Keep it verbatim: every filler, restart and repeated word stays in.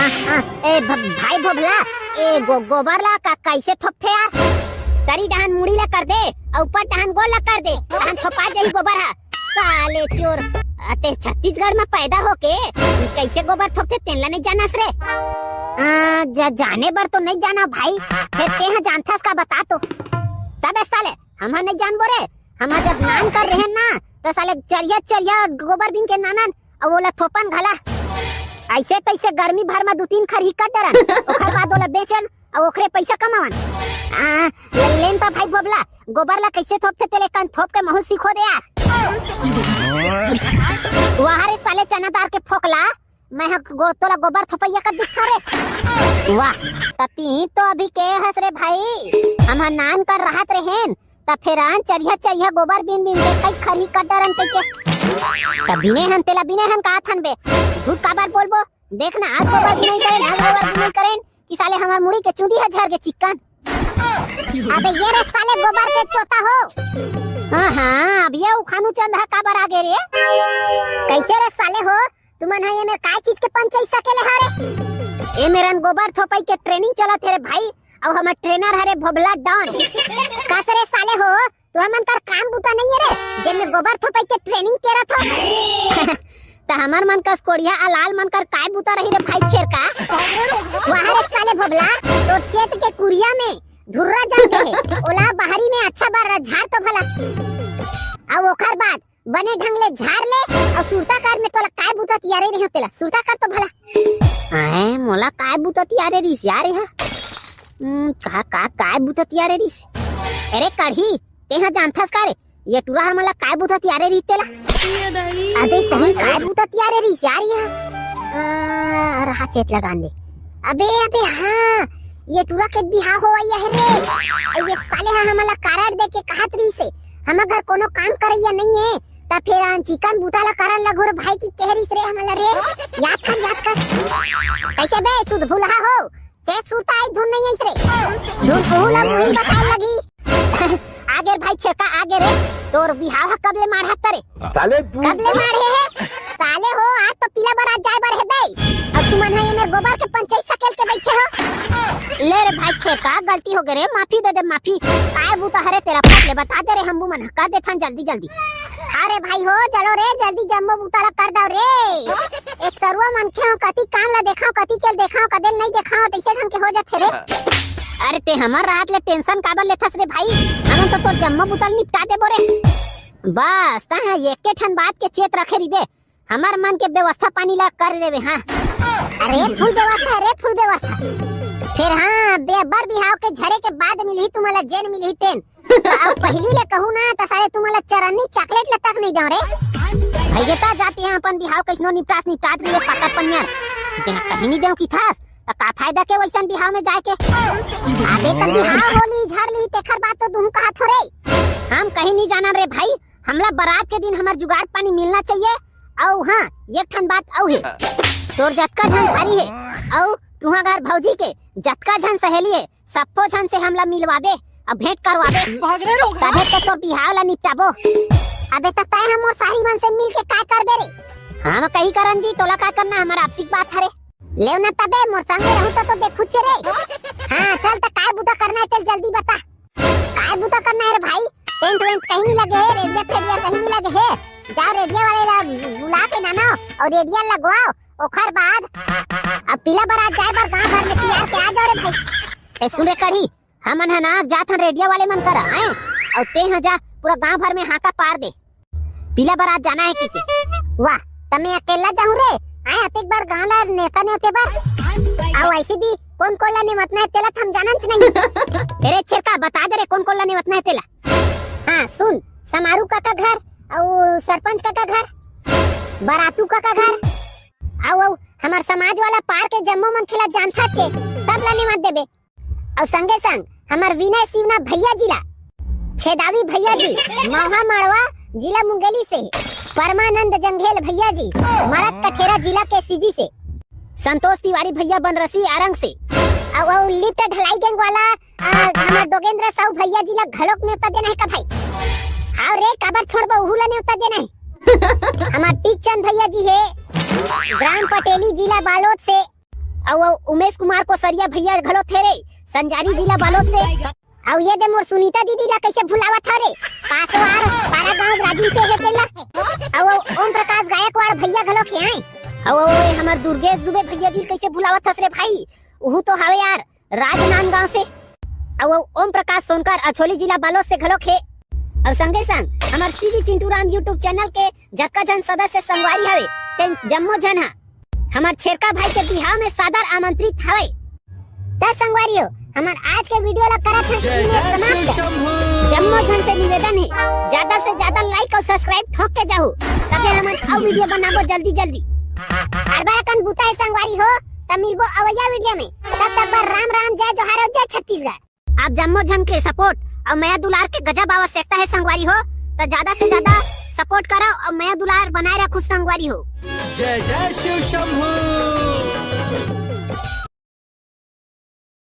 आ, आ, ए भ-, भाई भोभला, ए गो-, गोबर ला का, कैसे थोपथे यार? तरी डहान मुड़ी ला कर दे, अउ ऊपर डहान गोड़ ला कर दे, डहान थोपा जाही गोबर हा। साले चोर, अते छत्तीसगढ़ में पैदा होके कैसे गोबर थोपथे तेन ला नहीं जानस रे? आ, जा-, जाने बर तो नहीं जाना भाई, फिर ते हा जानथस का बता तो। तबे साले, हम हा नहीं जानबो रे, हम हा जब नान कर रहे ना, तो साले चरिया चरिया गोबर बीन के नानन, अउ ओला थोपन घला। ऐसे तैसे गर्मी भर में दू तीन खरही कट डरन, ओखर बाद ओला बेचन, अउ ओखरे पैसा कमावन। आ, लेन त भाई भोभला, गोबर ला कैसे थोपथे तेले कन थोप के महू सीखो दे यार। वाह रे साले चनादार के फोकला, मैं हा गो-, तोला गोबर थोपैया का दिखा रे। वाह, त ती तो अभी के हस रे भाई, हम हा नान कर रहत रहेन, त फेर आन चरिहा चरिहा गोबर बीन बीन के कई खरही कट डरन कहिके। त बिने हन तेला बिने हन का थन बे, झूठ काबर बोलबो? देख ना, आज गोबर भी नहीं करेन, आज गोबर भी नहीं करेन, कि साले हमार मुड़ी के चूंदी हा झर गे चिक्कन। अबे ये रे साले गोबर के चोता हो। हाँ, हाँ, अब ये उखानू चंद हा काबर आगे रे? कैसे रे साले हो? तुमन हा ये मेर काय चीज के पंचायत सकेले हा रे? ए मेरन गोबर थोपई के training चलत हे रे भाई, अउ हमर trainer हरे भोभला डॉन। कस रे साले हो, तुहर मन कर काम बूता नहीं है रे, जेन में गोबर थोपई के training केरत हो। त हमर मन कस कोढ़िया अलाल मन कर काय बूता रही रे भाई छेरका? वाह रे साले भोभला, तोर चेत के कुरिया में धुर्रा जम गे हे, ओला बाहरी में अच्छा बार झार तो भला। अउ ओखर बाद बने ढंग ले झार ले, अउ सुरता कर में तोला काय बूता तियारे रही तेला, सुरता कर तो भला। हैं, मोला काय बूता तियारे रहिस यार, ये हा? हम्म, का, का, काय बूता तियारे रहिस? अरे कढ़ी, तेहा जानथस का रे? ये टूरा हर मोला काय बूता तियारे रहिस तेला? अबे सही काय बूता तियारे रहिस यार, ये हा? आ, रहा चेत लगान दे। अबे, अबे, हाँ, ये टूरा के बिहाव होवइया हे रे। अउ ये साले हा हमला कारड दे के कहत रहिस हे, हम घर कोनो काम करइया नहीं है, त फेर आन चिकन बूता ला करन लगो रे भाई की कह रहिस रे हमला रे। याद कर, याद कर। कैसे बे सुध भुलहा हो? ते सुरता आई धुन नहीं आइस रे। धुन कहू ला मुही बताए लगी। आगे रे भाई छेरका, आगे रे। तोर बिहाव हा कब ले माढ़ा तरे? साले तू कब ले माढ़े हे? साले हो, आज तो पीला बरात जाए बर हे बे। अब तुमन हा ये मेर गोबर के पंचायत सकेल के बैठे हो। ले रे भाई छेरका, गलती हो गे रे, माफी दे दे, माफी। काय बूता हरे तेला फट ले बता दे रे, हम मन हा कर देथन जल्दी जल्दी। हाँ रे भाई हो, चलो रे, जल्दी जम्मो बूता ला कर दव रे। एक सरुआ मनखे हो, कति काम ला देखाव, कति के देखाव, कदेल नहीं देखाव, तैसे ढंग के हो जाथे रे। अरे ते हमर राहत ले tension काबर लेथस रे भाई? हमन तो तोर जम्मो बूता ल निपटा देबो रे। बस, तैं ह एके ठन बात के चेत रखे रहिबे, हमर मन के व्यवस्था पानी ला कर देबे, हाँ। अरे full व्यवस्था, अरे full व्यवस्था। फेर हाँ, बे-, बर बिहाव के झरे के बाद मिलही तुमला जेन मिलही तेन। अउ पहिली ले कहू ना, त साले तुमला चरन्नी chocolate ले तक नहीं दव रे। भैया ता जाती है अपन बिहाव कैसनो निपटास निपटात रहिबे पाकर पनियर। तेना कहीं नहीं देव किथस, त का फायदा के वैसन बिहाव में जाए के? आबे त बिहाव होली झरली तेखर बात तो दुहू कहा थोरे। हम कहीं नहीं जानन रे भाई, हमला बरात के दिन हमर जुगाड़ पानी मिलना चाहिए। अउ हाँ, एक ठन बात अउ हे, तोर जतका झन सारी हे, अउ तुहा घर भौजी के जतका झन सहेली हे, सब्बो झन से हमला मिलवाबे, अब भेंट करवाबे। भाग रे रोगहा। तभे तो तोर बिहाव ला निपटाबो। अबे त तय हम मोर सारी मन से मिल के काय करबे रे? हम कही करन जी, तोला काय करना, हमर आपसी बात हरे। लेव ना तबे, मोर संगे रहू त, तो देखू छे रे। हाँ, चल त काय बुता करना हे, चल जल्दी बता। काय बुता करना हे रे भाई? टेंट वेंट कहीं नहीं लगे हे, रेडिया फेडिया कहीं नहीं लगे हे। जा रेडिया वाले ला बुला के नानो अउ रेडिया लगवाओ, ओखर बाद अब पीला बरात जाए बर गांव भर में तियार के आ जाओ रे भाई। ए सुन रे कढ़ी, हमन ह ना जाथन रेडिया वाले मन करा, हैं? अउ ते ह जा पूरा गांव भर में हाका पार दे। पीला बरात जाना हे कि के? वाह, त मैं अकेला जाहूं रे? आए अतेक बड़ गांव ला नेता नेवते बर। अउ ऐसे भी कोन कोन ला नेवतना हे तेला त हम जानन च नहीं। तेरे छेरका बता दे रे कोन कोन ला नेवतना हे तेला। हाँ सुन, समारू काका घर, अउ सरपंच काका घर, बरातू काका घर, अउ, अउ हमर समाज वाला पार के जम्मो मनखे ला जानथस चे, सब ला नेवत देबे। अउ संगे संग हमर विनय सिवना भैया जी ला, छेदावी भैया जी, मौहा माड़वा, जिला मुंगेली से, परमानंद जंघेल भैया जी, मरद कठेरा जिला के सीजी से, संतोष तिवारी भैया बनरसी आरंग से, अउ, अउ लिफ्ट ढलाई गैंग वाला, आ, हमर डोगेंद्र साहू भैया जी ला घलोक नेवता देना हे का भाई? अउ रे, काबर छोड़बो, उहू ला नेवता देना हे। हमर टीकचंद भैया जी हे, ग्राम पटेली, जिला बालोद से, अउ, अउ उमेश कुमार कोसरिया भैया घलो थे रे, संजारी जिला बालोद से। अउ ये दे मोर सुनीता दीदी ला कइसे भुलावत हस रे, पासवार पारा गांव राजिम से हे तेला। अउ, अउ ओम प्रकाश गायकवाड़ भैया घलो थे आए। अउ, अउ ये हमर दुर्गेश दुबे भैया जी कइसे भुलावत हस रे भाई, उहू तो हवे यार राजनांदगांव से। अउ, अउ ओम प्रकाश सोनकर अछोली जिला बालोद से घलो थे। अउ संगे संग हमर CG Chintu Ram YouTube channel के जतका झन सदस्य संगवारी हवे, तेन जम्मो झन हा हमर छेरका भाई के बिहाव में सादर आमंत्रित हवे। त संगवारी हो, हमर आज के वीडियो ला करत हन जय इही में जय समाप्त। शिव शंभू। जम्मो झन से निवेदन हे, ज्यादा से ज्यादा like अउ subscribe ठोक के जाहू, तभे हमन अउ वीडियो बनाबो जल्दी जल्दी। अउ बड़ा कन बुता हे संगवारी हो, त मिलबो अवइया वीडियो में। तब तक बर राम राम, जय जोहार अउ जय छत्तीसगढ़। आप जम्मो झन के support अउ मया दुलार के गजब आवश्यकता हे संगवारी हो, त ज्यादा से ज्यादा support करो अउ मया दुलार बनाए रखो संगवारी हो। जय जय शिव शंभू।